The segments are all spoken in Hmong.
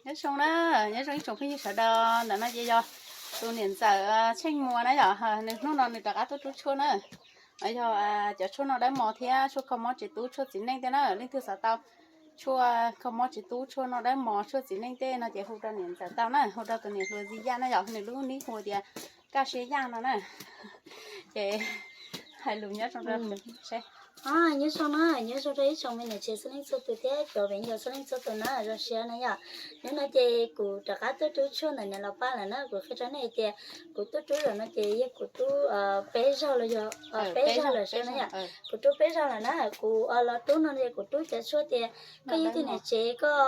Nyob zoo na, nyob zoo ib tsoom phooj ywg sawv daws, ntawm no ces yog tus niam ntxawm Tsheej Muas na yom, nws hnub no nws rov qab tuaj rub tshuaj na. Yog cov tshuaj noj dawb mos thiab tshuaj kho mob tsev tub tshuaj txiv neej tej na, leej twg xav tau tshuaj kho mob tsev tub tshuaj noj dawb mos tshuaj txiv neej tej no ces hu rau niam ntxawm tau na, hu rau tus niam hluas Zis Yaj na yom, nws lub nick hu tias Kaj Siab Yaj no na. Ces hais lus nyob zoo rau, nyob zoo na, nyob zoo rau ib tsoom me niam tsev txhua leej txhua tus thiab cov viv ncaus txhua leej txhua tus na, zoo siab na yom. Hnub no ces kuv rov qab tuaj rub tshuaj ntawm niam laus Paj lawm na, kuv qhia rau nej hais tias kuv tuaj rub zaum no ces yog kuv rub peb zaug los yog peb zaug lawm xwb na yom. Kuv rub peb zaug lawm na, kuv los rub no ces kuv rub cov tshuaj tias koj yog ib tug niam tsev koj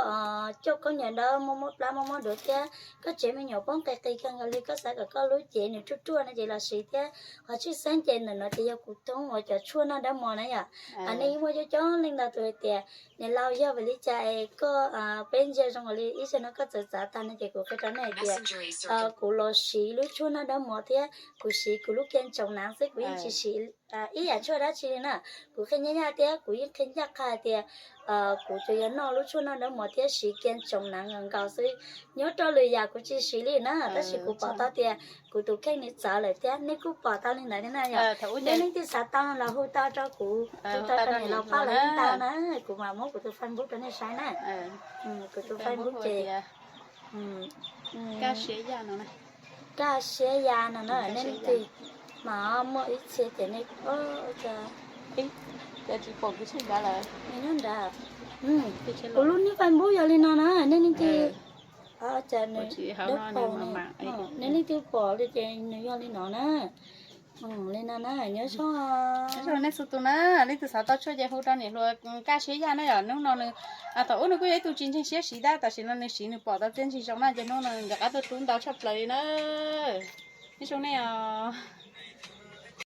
coj koj niam dawb mob mob plab mob mob duav thiab koj tsev me nyuam poob qis qis kawg nkaus li, koj xav kom koj lub cev nws ruaj ruaj no ces los siv thiab. Qhov tshwj xeeb ces ntawm no ces yog kuv thoob uas cov tshuaj noj dawb mos na yom. Nej yeej muaj coob coob leej ntau tus hais tias niam laus yog vim li cas es koj peb ntsia zoo nkaus li ib zaug no koj txawv txav tag no ces kuv qhia rau nej hais tias kuv los siv lub tshuaj noj dawb mos thiab kuv siv kuv lub kiag tsoom nav xwb, kuv yeej tsis siv ib yam tshuaj dab tsi li na. Kuv qhia nyab nyab thiab kuv yeej qhia ncaj qha hais tias kuv tsuas yog noj lub tshuaj noj dawb mos thiab siv kiag tsoom nav nkaus nkaus xwb. Nyob rau lwm yam kuv tsis siv li na, tab sis kuv pom tau tias kuv tus kheej nws txawv lawm thiab, nej kuj pom tau li ntawd thiab na yom. Nej leej twg xav tau no los hu tau rau kuv, hu tau rau niam laus Paj lawv yeej tau na, kuv mam muab kuv tus Facebook rau nej saib na. Kuv tus Facebook ces Kaj Siab Yaj no na, nej leej twg mas muaj ib txhia ces nej, nyob nrad, kuv lub nick Facebook yog li no na, nej leej twg, cas nws, nej leej twg pom li ces nws yog li no na. Li no na, nyob zoo nej txhua tus na, leej twg xav tau tshuaj ces hu rau niam hluas Kaj Siab Yaj na yom. Hnub no nws, thaum ub nws kuj yog ib tug tsis ntseeg siab siv tab, tam sim no nws siv nws pom tau txiaj ntsig zoo na ces hnub no nws rov qab tuaj rub ntau tshaj plaws li na. Nyob zoo nej os.